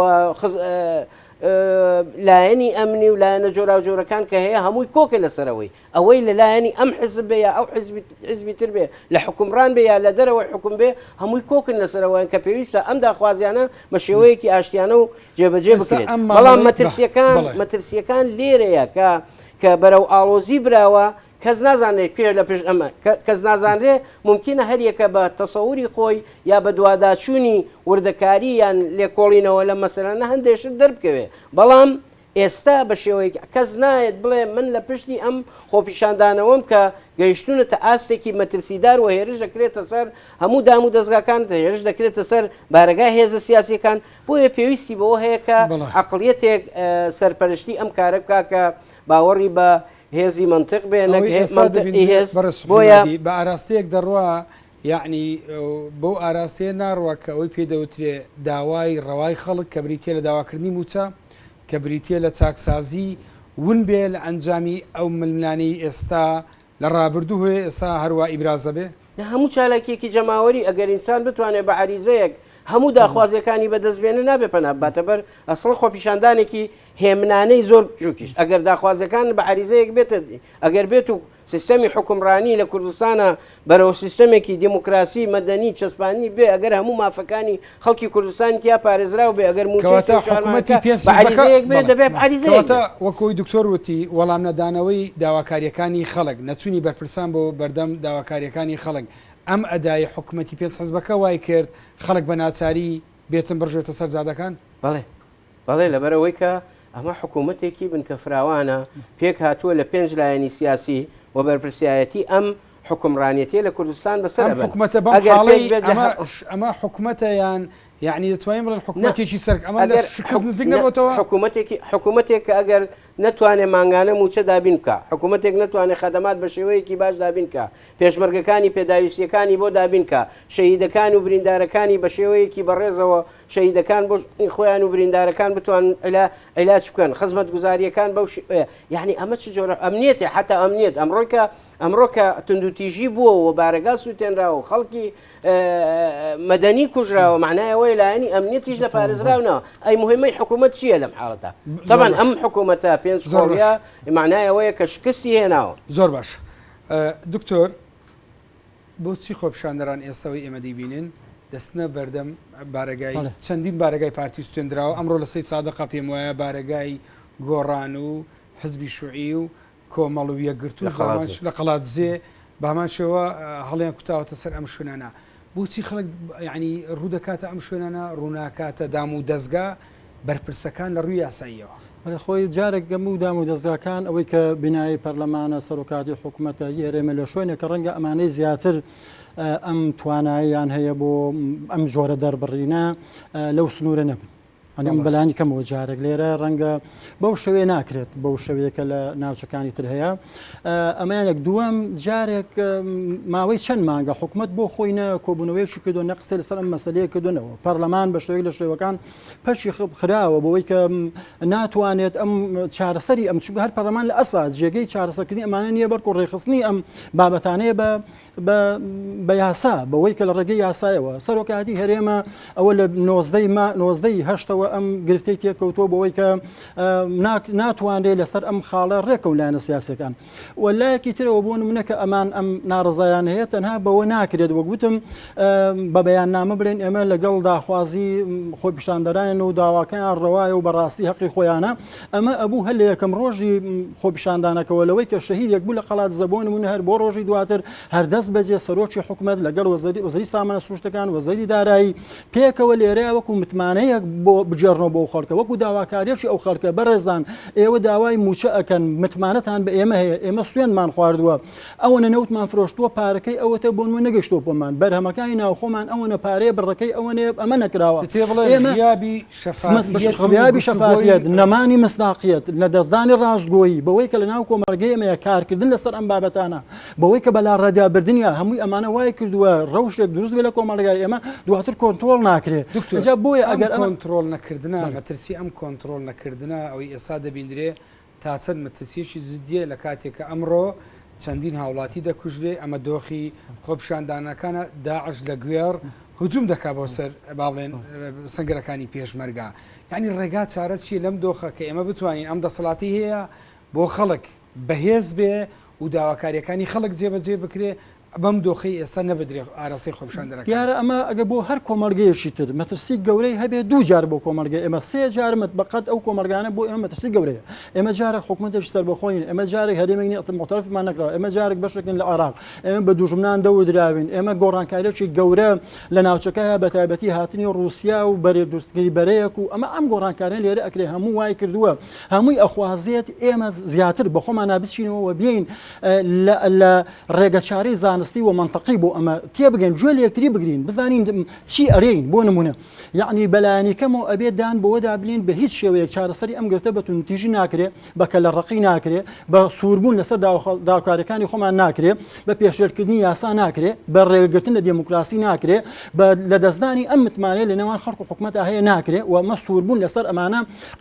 لایەنی ئەمنی و لایەنە جۆراوجۆرەکان کە هەیە هەمووی کۆکە لەسەرەوەی ئەوەی لە لایەنی ئەم حزب بێ یا ئەو حزبی حزبی تر بێ لە حوکمڕان بێ یا لە دەرەوەی حوکم بێ هەمووی کۆکن لەسەر ئەوەیان کە پێویستە ئەم داخوازیانە بە شێوەیەکی ئاشتیانە و جێبەجێ ئێستا بکرێت ئەم بەڵام مامەڵەی بە مەترسیەکان بەڵێ. مەترسیەکان لێرەیە کە کە بەرەو ئاڵۆزی براوە کەس نازانرێت کوێ لە پشت ئەمە کەس نازانرێ مومکینە هەریەکە بە تەسەوری خۆی یا بە دواداچوونی وردەکاری یان لێکۆڵینەوە لەم مەسەلانە هەندێ شت دەربکەوێ بەڵام ئێستا بە شێوەیەک کەس نایەت بڵێ من لە پشتی ئەم خۆپیشاندانەوەم کە گەیشتوونەتە ئاستێکی مەترسیدار و هێرش دەکرێتە سەر هەموو دام و دەزگاکان، هێرش دەکرێتە سەر بارەگای هێزە سیاسییەکان، بۆیە پێویستی بەوە هەیە کە عەقڵیەتێک سەرپەرشتی ئەم کارە بکا کە باوەڕی بە هێزی مەنتق بێ نەک ئەوەی ئێستا مەنتقی دەبینرێت هێز، بەڕێز بۆیە. سوبحی مادی بە ئاراستەیەک دەڕوا یەعنی بەو ئاراستەیە ناڕوا کە ئەوەی پێی دەوترێ داوای ڕەوای خەڵک کە بریتیە لە داواکردنی مووچە، کە بریتیە لە چاکسازی ون بێ لە ئەنجامی ئەو ململانێی ئێستا لە ڕابردوو هەیە ئێستا هەروا ئیبرازە بێ؟ لە هەموو چالاکیەکی جەماوەری ئەگەر ئینسان بتوانێ بە عەریزەیەک هەموو داخوازیەکانی بەدەست بێنێ نابێ پەنا بباتە بەر ئەسڵەن خۆپیشاندانێکی هێمنانەی زۆر بچوکیش ئەگەر داخوازیەکان بە عەریزەیەک بێتە ئەگەر بێت و سیستەمی حوکمڕانی لە کوردستانا بەرەو سیستەمێکی دیموکراسی مەدەنی چەسپاندنی بێ ئەگەر هەموو مافەکانی خەڵکی کوردستانی تیا پارێزراو بێ ئەگەر مووچەی کەواتە سێ چوار حکومەتی مانگە پێنج بە حیزبەکە عەریزەیەک بێ بەڵێ دەبێ عەریزەیەک کەواتە بێ. وەک ئەوەی دکتۆر وتی وەڵامنەدانەوەی داواکارییەکانی خەڵک نەچوونی بەرپرسان بۆ بەردەم داواکارییەکانی خەڵک ئەم ئەدای حکومەتی پێنج حیزبەکە وای کرد خەڵک بە ناچاری بێتن بڕژێتە سەر جادەکان؟ بەڵێ بەڵێ لەبەرئەوەی کە ئەمە حکوومەتێکی بنکە فراوانە پێک هاتووە لە پێنج لایەنی سیاسی و بەرپرسیایەتی ئەم حوکمڕانیەتیە لە کوردستان بەسەر ئەم ئەبەن. حکومەتە بەم ئەگەر پێک حاڵەی بێت لە ئەمە هە ئەمە حکومەتە یان یەعنی دەتوانین بڵێن نا حکومەتێکی سەر ئەمە لە ئەگەر شکست حک نزیک نا نەبۆتەوە؟ حکوومەتێکی حکوومەتێک کە ئەگەر نەتوانێ مانگانە مووچە دابین بکا، حکوومەتێک نەتوانێ خەدەمات بە شێوەیەکی باش دابین کا، پێشمەرگەکانی پێداویستییەکانی بۆ دابین کا، شەهیدەکان و بریندارەکانی بە شێوەیەکی بەڕێزەوە شەهیدەکان بۆ خۆیان و بریندارەکان بتوانن عیلاج بکەن، خزمەتگوزارییەکان بەو شێوەیە، یانی ئەمە چ جۆرە ئەمنیەتێ، حەتا ئەمنیەت ئەمڕۆ کە ئەمڕۆ کە توندوتیژی بووە و بارەگا سووتێنراوە و خەڵکی مەدەنی کوژراوە، مەعنای ئەوەیە لایەنی ئەمنیەتیش لە پارێزراو نەوە. ئەی موهیمەی حکوومەت چییە لەم حاڵەتە؟ تەبعەن ئەم حکوومەتە پێنج قۆڵیە مەعنای ئەوەیە کە شکستی هێناوە. زۆر باش دکتۆر بۆچی خۆپیشاندەران ئێستا وەی ئێمە دەیبینن؟ دەستنە بەردەم بارەگای چەندین بارەگای پارتی سوتێندراوە ئەمڕۆ لە سەید سادقا پێم وایە بارەگای گۆڕان و حزبی شوعی و کۆمەڵ و یەکگرتووش لە قەڵادزێ بەهەمان شێوە هەڵیان کوتاوەتە سەر ئەم شوێنانە. بۆچی خەڵک یانی ڕوو دەکاتە ئەم شوێنانە ڕوو ناکاتە دام و دەزگا بەرپرسەکان لە ڕووی یاساییەوە؟ بەڵێ خۆی جارێک گەم و دام و دەزگاکان ئەوەی کە بینایی پەرلەمانە سەرۆکاتی حکوومەتە هی هەرێمە لە شوێنێک کە ڕەنگە ئەمانەی زیاتر ئەم تواناییان هەیە بۆ ئەم جۆرە دەربڕینە لەو سنوورە نەبن. ئەم بەلانی کەمەوە جارێک لێرە ڕەنگە بەو شێوەیە ناکرێت بەو شێوەیە کە لە ناوچەکانی تر هەیە ئەمەیانێک دووەم جارێک ماوەی چەند مانگە حکوومەت بۆ خۆی نە کۆبوونەوەیەکی کردو نە قسە لەسەر ئەم مەسلەیە کردنەوە پەرلەمان بە شێوەیەک لە شێوەکان پەکی خراوە بەوەی کە ناتوانێت ئەم چارەسەری ئەم چونکە هەر پەرلەمان لە ئەسا جێگەی چارەسەرکردنی ئەمانە نییە بەڵکو ڕێکخستنی ئەم بابەتانەیە بە بە یاسا بەوەی کە لە ڕێگەی یاسایەوە سەرۆکایەتی هەرێمە ئەوە لە نۆزدەی ما نۆزدەی هەشتەوە ئەم گرفتەی تێکەوتووە بەوەی کە ناتوانرێت لەسەر ئەم خاڵە ڕێکەون لایەنە سیاسەکان و لایەکی ترەوە بۆ نمونە کە ئەمان ئەم ناڕزایان هەیە تەنها بەوە ناکرێت وەک وتم بە بەیاننامە بڵێن ئێمە لەگەڵ داخوازی خۆپیشاندەران و داواکەیان ڕەوایە و بەڕاستی هەقی خۆیانە ئەمە ئەبوو هەر لە یەکەم ڕۆژی خۆپیشاندانەکەوە لەوەی کە شەهیدێک بوو لە قەڵادزە بۆ نمونە هەر بۆ ڕۆژی دواتر هەر دەست بەجێ سەرۆکی حکومەت لەگەڵ وەزەری وەزری سامانە سروشتەکان وەزەری دارایی پێکەوە لێرە وەکو متمانەیەک بۆ بگێڕنەوە بۆ خەڵکە وەکو داواکاریەکی ئەو خەڵکە بەڕێزان ئێوە داوای موچە ئەکەن متمانەتان بە ئێمە هەیە ئێمە سوێندمان خواردووە ئەوەنە نەوتمان فرۆشتووە پارەکەی ئەوەتە بۆ نمونە نەگەشتووە بۆمان بەرهەمەکانی ناوخۆمان ئەوەنە پارەیە بڕەکەی ئەوەنەیە ئەمە نەکراوە تێ بڵێ ئێمە غیابی شەفافیەت و غیابی گفتوگۆی شەفافیەت نەمانی مسداقیەت لەدەستدانی ڕاستگۆیی بەوەی کە لەناو کۆمەڵگەی ئێمەیە کارکردن لەسەر ئەم بابەتانە بەوەی کە بەلاڕێدابردنیە هەمووی ئەمانە وای کردووە ڕەوشێک دروست بێ لە کۆمەڵگای ئێمە دواتر کۆنترۆڵ ناکرێ دکتۆر جا بۆیە ئەم ئەگەر ئەمە کۆنترۆڵ نەکردنە بەڵێ. مەترسی ئەم کۆنترۆڵ نەکردنە ئەوەی ئێستا دەبیندرێ تا چەند مەترسییەکی جدییە لە کاتێک کە ئەمڕۆ چەندین هاوڵاتی دەکوژرێ، ئەمە دۆخی خۆپیشاندانەکانە، داعش لە گوێڕ هجوم دەکا بۆ سەر با بڵێن سەنگەرەکانی پێشمەرگە. یانی ڕێگا چارە چییە لەم دۆخە کە ئێمە بتوانین ئەم دەسەڵاتی هەیە بۆ خەڵک بەهێز بێ و داواکارییەکانی خەڵک جێبەجێ بکرێ، بەم دۆخەی ئێستا نەبدرێ ئاراستەی خۆپیشاندەرەکان. دیارە ئەمە ئەگەر بۆ هەر کۆمەڵگەیەکی تر مەترسی گەورەی هەبێ دوو جار بۆ کۆمەڵگەی ئێمە سێ جار مەت بەقەد ئەو کۆمەڵگانە بۆ ئێمە مەترسی گەورەیە. ئێمە جارێک حکومەتێکی سەربەخۆ نین، ئێمە جارێک هەرێمێک نین موعتەرەفمان نەکراوە، ئێمە جارێک بەشێکین لە عێراق، ئێمە بە دوژمنان دەور دراوین، ئێمە گۆڕانکارییەکی گەورە لە ناوچەکە هەیە بەتایبەتی هاتنی ڕووسیا و بەرێ دروستکردنی بەرەیەک و ئەمە ئەم گۆڕانکارییە لێرە ئەکرێ هەموو وای کردووە هەمووی ئەخوازێت ئێمە زیاتر بەخۆمانا بچینەوە و بێین لە لە ڕێگەچارەی زانستی و مەنتقی بۆ ئەمە تێبگەین، گوێ لە یەکتری بگرین، بزانین چی ئەرێین، بۆ نموونە یەعنی بەلایەنی کەمەوە ئەبێ دان بەوەدا بنێین بە هیچ شێوەیەک چارەسەری ئەم گرفتە بە توندوتیژی ناکرێ، بە کەللەڕەقی ناکرێ، بە سووربوون لەسەر داواکارییەکانی خۆمان ناکرێ، بە پێشێلکردنی یاسا ناکرێ، بە ڕێگەگرتن لە دێموکراسی ناکرێ، بە لەدەستدانی ئەم متمانەیە لە نێوان خەڵک و حکومەتدا هەیە ناکرێ و ئەمە سووربوون لەسەر ئەمانە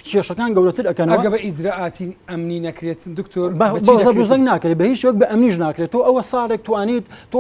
کێشەکان گەورەتر ئەکەنەوە. ئەگە بە ئیجرائاتی ئەمنی نەکرێت دکتۆر بە بە چی زەبر و دەکرێت؟ زەنگ ناکرێت بە هیچ شێوەیەک بە ئەمنیش ناکرێت تۆ ئەوە ساڵێک توانیت تۆ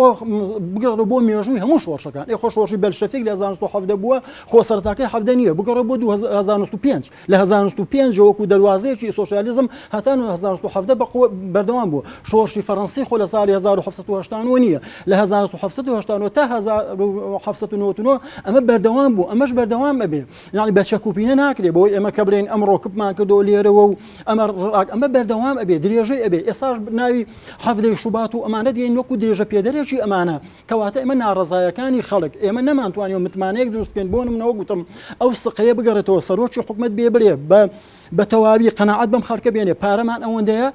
بگەڕێ بۆ مێژووی هەموو شۆڕشەکان ئێ خۆ شۆڕشی بەلشەفیک لە 1970 بووە خۆ سەرەتاکەی 17 نییە بگەڕێ بۆ 2005 لە 1905 وەکو دەروازەیەکی سۆسیالیزم هەتا 1970 بە قوە بەردەوام بوو شۆڕشی فەڕەنسی خۆ لە ساڵی 1789 نییە لە 1789 تا 1799 ئەمە بەردەوام بوو ئەمەش بەردەوام ئەبێ یانی بە چەک و پینە ناکرێ بۆی ئێمە کە بڵێین ئەمڕۆ کپمان کردەوە لێرەوە و ئەمە ڕاک ئەمە بەردەوام ئەبێ درێژەی ئەبێ ئێساش ناوی حەڤدەی شوبات و ئەمانە دێن وەکو درێژە پێدەرێکی ئەمانە کەواتە ئێمە ناڕەزایەکانی خەڵک ئێمە نەمانتوانیوە متمانەیەک دروست بکەین بۆ نمونەوە گوتم ئەو سقەیە بگەڕێتەوە سەرۆکی حکومەت بێ بڵێ بە بە تەواوی قەناعەت بەم خەڵکە بێنێ پارەمان ئەوەندەیە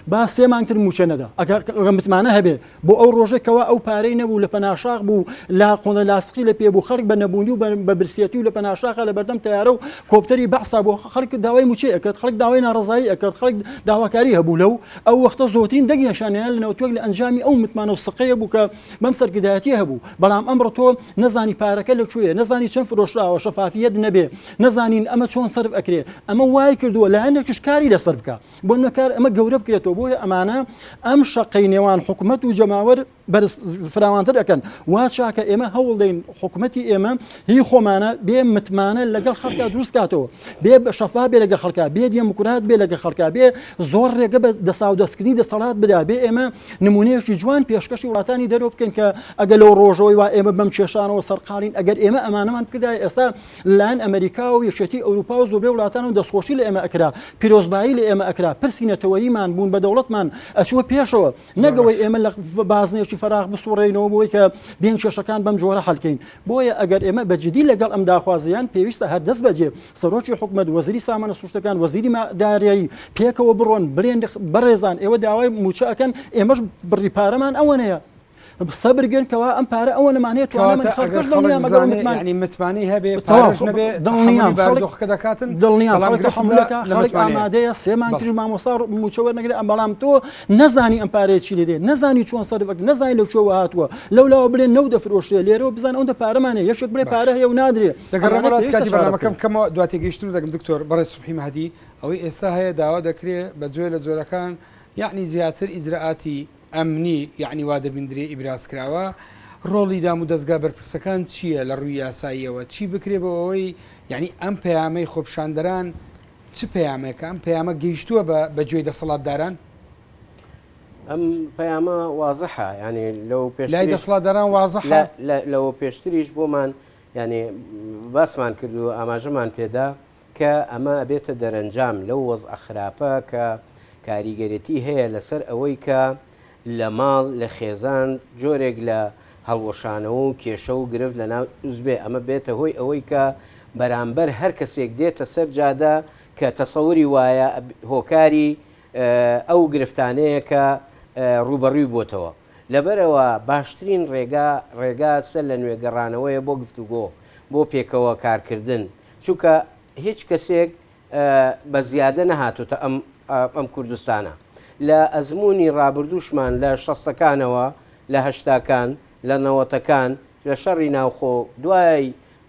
با سێ مانگ تر مووچە نەدا ئەگەر متمانە هەبێ بۆ ئەو ڕۆژەی کەوا ئەو پارەی نەبوو لە پەناشاخ بوو لە قۆنە لاسقی لە پێ بوو خەڵک بە نەبوونی و بە برسیەتی و لە پەناشاخە لە بەردەم تەیارە و کۆپتەری بەعسا بۆ خەڵک داوای مووچەی ئەکرد خەڵک داوای ناڕەزایی ئەکرد خەڵک داواکاری هەبوو لەو ئەو وەختە زۆرترین دەنگ نیشانیان لە نەوتوێک لە ئەنجامی ئەو متمانە و سقەیە بوو کە بەم سەرکردایەتیە هەبوو بەڵام ئەمڕۆ تۆ نەزانی پارەکە لە کوێیە نەزانی چەند فرۆشراوە شەفافیەت نەبێ نەزانین ئەمە چۆن سەرف ئەکرێ ئەمە وای کردووە لایەنێکیش کاری لەسەر بکا بۆ نمونە کار ئەمە گەورە بکرێتەوە. بێتەوە. بۆیە ئەمانە ئەم شەقەی نێوان حکومەت و جەماوەر بەرز فراوانتر ئەکەن. وا چاکە ئێمە هەوڵ دەین حکومەتی ئێمە هی خۆمانە بێ متمانە لەگەڵ خەڵکا دروست کاتەوە، بێ شەفا بێ لەگەڵ خەڵکا، بێ دێموکرات بێ لەگەڵ خەڵکا، بێ زۆر ڕێگە بە دەساو دەستکردنی دەسەڵات بدا، بێ ئێمە نمونەیەکی جوان پێشکەشی وڵاتانی دەرەوە بکەین کە ئەگەر لەو ڕۆژەوەی وا ئێمە بەم کێشانەوە سەرقاڵین، ئەگەر ئێمە ئەمانەمان بکردایە ئێستا لەلایەن ئەمەریکا و یەکێتی ئەوروپا و زۆربەی وڵاتانەوە دەستخۆشی لە ئێمە ئەکرا، پیرۆزبایی لە ئێمە ئەکرا، پرسی نەتەوەییمان، بوون بە دەوڵەتمان ئەچووە پێشەوە. نەک ئەوەی ئێمە لە بازنەیەکی فەراغ بسوڕێینەوە بۆی کە بێن کێشەکان بەم جۆرە حەلکەین. بۆیە ئەگەر ئێمە بە جدی لەگەڵ ئەم داخوازییان پێویستە هەر دەست بەجێ سەرۆکی حکومەت، وەزیری سامانە سروشتەکان، وەزیری دارایی پێکەوە بڕۆن بلێن بەڕێزان ئێوە داوای مووچە ئەکەن ئێمەش بڕی پارەمان ئەوەنەیە سەبر گرن کەوا ئەم پارە ئەوەنەمان هەیە توانامان کەواتە ئەگەر خەڵکەش خەڵک دڵنیام ئەگەر بزانێ متمان یعنی متمانەی هەبێ تەواو پارەش نەبێ دڵنیام تەحەمولی خەڵک بارودۆخەکە دەکاتن دڵنیام بەڵام خەڵک گرفت تەحەمول لە ئەکا لە خەڵک متمانەیە ئامادەیە سێ مانگ بەڵێ تریش مامۆستا مووچە وەرنەگرێ ئەم بەڵام تۆ نەزانی ئەم پارەیە چی لێ دێ نەزانی چۆن سەرف ئەکرێ نەزانی لە کوێوە هاتووە لەولاوە بلێن نەوت دەفرۆشرێ لێرەوە بزان ئەوەندە پارەمان هەیە یەکێک بڵێ باش پارە هەیە و نادرێ دەگەڕێمەوە ئەمانە لات پێویستە کاتی چارە بەرنامەکەم بکرێن. کەمەوە دوا تێگەیشتن و دەگم دکتۆر بەڕێز سوبحی مەهدی ئەوەی ئێستا هەیە داوا دەکرێ بە جۆرێ لە جۆرەکان یەعنی زیاتر ئیجرائاتی ئەمنی یەعنی وا دەبیندرێ ئیبراز کراوە، ڕۆڵی دامودەزگا بەرپرسەکان چییە لە ڕووی یاساییەوە چی بکرێ بۆ ئەوەی یەعنی ئەم پەیامەی خۆپیشاندەران چ پەیامێکە؟ ئەم پەیامە گەیشتووە بە بە گوێی دەسەڵاتداران؟ ئەم پەیامە وازحە یانی لەو لای پێشتریش دەسەڵاتداران وازحە؟ لە لەوە پێشتریش بۆمان یانی باسمان کرد و ئاماژەمان پێدا کە ئەمە ئەبێتە دەرەنجام لەو وەزعە خراپە کە کاریگەرێتی هەیە لەسەر ئەوەی کە لە ماڵ لە خێزان جۆرێک لە هەڵوەشانەوە و کێشە و گرفت لە ناو دروست بێ ئەمە بێتە هۆی ئەوەی کە بەرامبەر هەر کەسێک دێتە سەر جادە کە تەسەوری وایە هۆکاری ئەو گرفتانەیە کە ڕووبەڕووی بۆتەوە لەبەرئەوە باشترین ڕێگا ڕێگا سەر لە نوێ گەڕانەوەیە بۆ گفتوگۆ بۆ پێکەوە کارکردن چونکە هیچ کەسێک بە زیادە نەهاتۆتە ئەم ئەم کوردستانە. لە ئەزموونی ڕابردووشمان لە شەستەکانەوە، لە هەشتاکان، لە نەوەتەکان، لە شەڕی ناوخۆ، دوای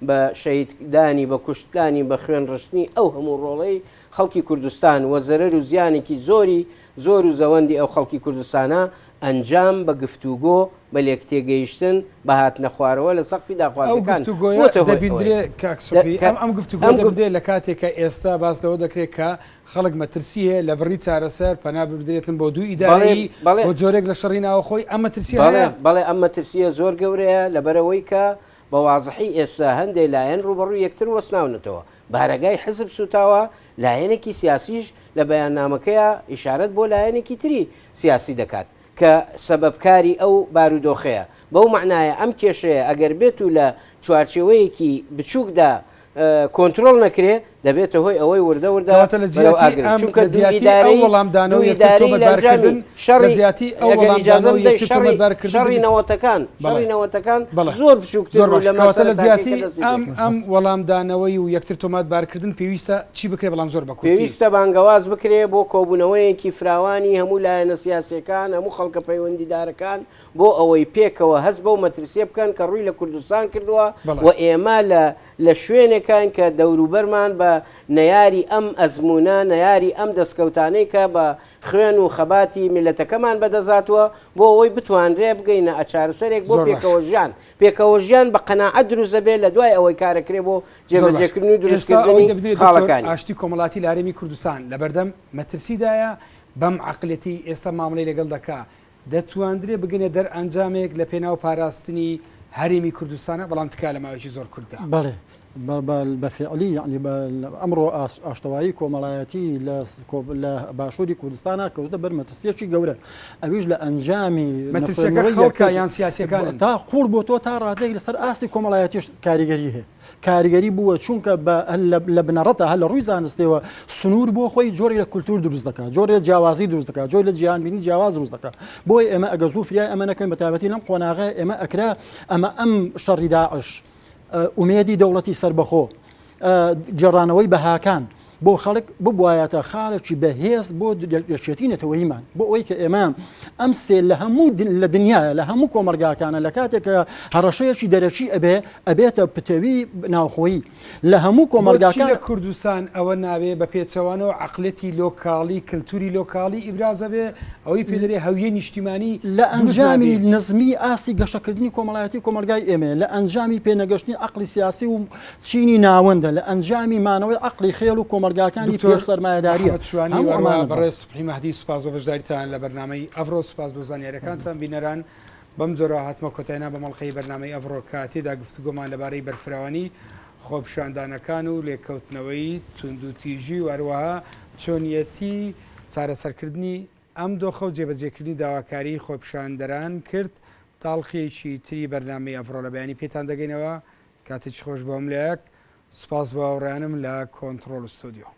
بە شەهید دانی، بە کوشت دانی، بە خوێن ڕشتنی ئەو هەموو ڕۆڵەی خەڵکی کوردستان و زەرەر و زیانێکی زۆری زۆر و زەوەندی ئەو خەڵکی کوردستانە ئەنجام بە گفتوگۆ، بە لێکتێگەیشتن، بە هاتنەخوارەوە لە سەقفی ئەو داخوازیەکان گفتوگۆیە بۆتە هۆی ئەوەی دەبیندرێ کاک دە سوبحی، کە ئەم ئەم گفتوگۆیە ئەم گف. دەبیندرێ لە کاتێک کە ئێستا باس لەوە دەکرێ کە خەڵک مەترسی هەیە لە بڕی چارەسەر پەنا ببدرێتن بۆ دوو بەڵێ ئیدارەیی، بەڵێ. بۆ جۆرێک لە شەڕی ناوەخۆی، ئەم مەترسییە بەڵێ هەیە؟ بەڵێ ئەم مەترسییە زۆر گەورەیە لەبەرئەوەی کە بە وازحی ئێستا هەندێ لایەن ڕووبەڕووی یەکتر وەستاونەتەوە، بارەگای حزب سووتاوە، لایەنێکی سیاسیش لە بەیاننامەکەیا ئیشارەت بۆ لایەنێکی تری سیاسی دەکات کە سەبەبکاری ئەو بارودۆخەیە، بەو مەعنایە ئەم کێشەیە ئەگەر بێتو لە چوارچێوەیەکی بچووکدا کۆنترۆڵ نەکرێ دەبێتە هۆی ئەوەی وردە وردە کەواتە لە بەرەو جیاتی ئاگر ئەم چونکە لە دوو جیاتی ئەو ئیدارەی وەڵامدانەوە دوو یەکتر ئیدارەی لە ئەنجامی تۆمەتبارکردن لە شەڕی جیاتی ئەو ئەگەر ئیجازەم وەڵامدانەوە بدەی یەکتر شەڕی تۆمەتبارکردن شەڕی دەبێ نەوەتەکان بەڵێ شەڕی نەوەتەکان بەڵێ زۆر بچووکتر زۆر بوو باش لەمە کەواتە لە سەرەتاکەی جیاتی کە دەستی ئەم پێکرد. ئەم وەڵامدانەوەی و یەکتر تۆمەتبارکردن پێویستە چی بکرێ بەڵام زۆر بە کورتی. پێویستە بانگەواز بکرێ بۆ کۆبوونەوەیەکی فراوانی هەموو لایەنە سیاسیەکان، هەموو خەڵکە پەیوەندیدارەکان بۆ ئەوەی پێکەوە هەست بەو مەترسیە بکەن کە ڕووی لە کوردستان کردووە و ئێمە لە لە شوێنێکاین کە دەوروبەرمان بە نەیاری ئەم ئەزموونە، نەیاری ئەم دەستکەوتانەی کە بە خوێن و خەباتی میللەتەکەمان بەدەست هاتووە، بۆ ئەوەی بتوانرێ بگەینە چارەسەرێک بۆ زۆر باش. پێکەوە ژیان. پێکەوە ژیان بە قەناعەت دروست دەبێت لە دوای ئەوەی کارەکرێ بۆ زۆر باش. جێبەجێکردن و ئێستا ئەوەی دروستکردنی دەبینرێ دکتۆر خاڵەکانی. ئاشتی کۆمەڵاتی لە هەرێمی کوردستان لەبەردەم مەترسیدایە، بەم عەقلێتەی ئێستا مامەڵەی لەگەڵ دەکا، دەتواندرێ بگەنە دەرئەنجامێک لە پێناو پاراستنی هەرێمی کوردستانە، بەڵام تکایە لە ماوەیەکی زۆر کورتدا. بەڵێ بە فیعلی یەعنی بە ئەمڕۆ ئاشتەوایی کۆمەڵایەتی لە باشووری کوردستانا کەوتە بەر مەترسییەکی گەورە ئەویش لە ئەنجامی مەترسیەکە خەڵکە یان سیاسیەکانن؟ تا قوڵ بۆ تۆ تا ڕادەیەک لەسەر ئاستی کۆمەڵایەتیش کاریگەری هەیە. کاریگەری بووە چونکە بە لە بنەڕەتا هەر لە ڕووی زانستیەوە سنوور بۆ خۆی جۆرێک لە کولتور دروست دەکات جۆرێک لە جیاوازی دروست دەکات جۆرێک لە جیهانبینی جیاواز دروست دەکات بۆیە ئێمە ئەگەر زوو فریای ئەمە نەکەین بە تایبەتی لەم قۆناغە ئێمە ئەکرا ئەمە ئەم شەڕی داعش ئومێدی دەوڵەتی سەربەخۆ گێڕانەوەی بەهاکان. بۆ خەڵک ببوایەتە خاڵێکی بەهێز بۆ یەکێتی نەتەوەییمان بۆ ئەوەی کە ئێمە ئەم سێ لە هەموو لە دنیاە لە هەموو کۆمەڵگاکانە لە کاتێک کە هەڕەشەیەکی دەرەکی ئەبێ ئەبێتە پتەوی ناوخۆیی لە هەموو کۆمەڵگاکان لە کوردستان ئەوە ناوێ بە پێچەوانەوە عقلەتی لۆکاڵی کللتوری لۆکاڵی ئیبرازە بێ ئەوەی پێدەێ هەویە نیشتیمانی لە ئەنجامی نزمی ئاستی گەشەکردنی کۆمەڵایەتی کۆمەلگای ئێمە لە ئەنجامی پێنەگەشتنی عقلی سیاسی و چینی ناوەندە لە ئەنجامی مانەوەی عەقڵی خێڵ و کۆمەڵگاکانی دکتۆر پێش سەرمایەداریە. محمد شوانی هەموو و هەروەها ئەمانە بەڵێ. بەڕێز سوبحی مەهدی سوپاس بۆ بەشداریتان لە بەرنامەی ئەڤڕۆ سوپاس بۆ زانیاریەکانتان بینەران بەم جۆرە هاتمە کۆتاینا بەم ئەڵقەی بەرنامەی ئەڤڕۆ کە تێدا گفتوگۆمان لەبارەی بەرفراوانی خۆپیشاندانەکان و لێکەوتنەوەی توندوتیژی و هەروەها چۆنیەتی چارەسەرکردنی ئەم دۆخە و جێبەجێکردنی داواکاریی خۆپیشاندەران کرد تاڵقیەکی تری بەرنامەی ئەڤڕۆ لە بەیانی پێتان دەگەینەوە کاتێکی خۆش بۆ هەموو لایەک. سوپاس بۆ هاوڕێیانم لە کۆنتڕۆڵ و ستۆدیۆ.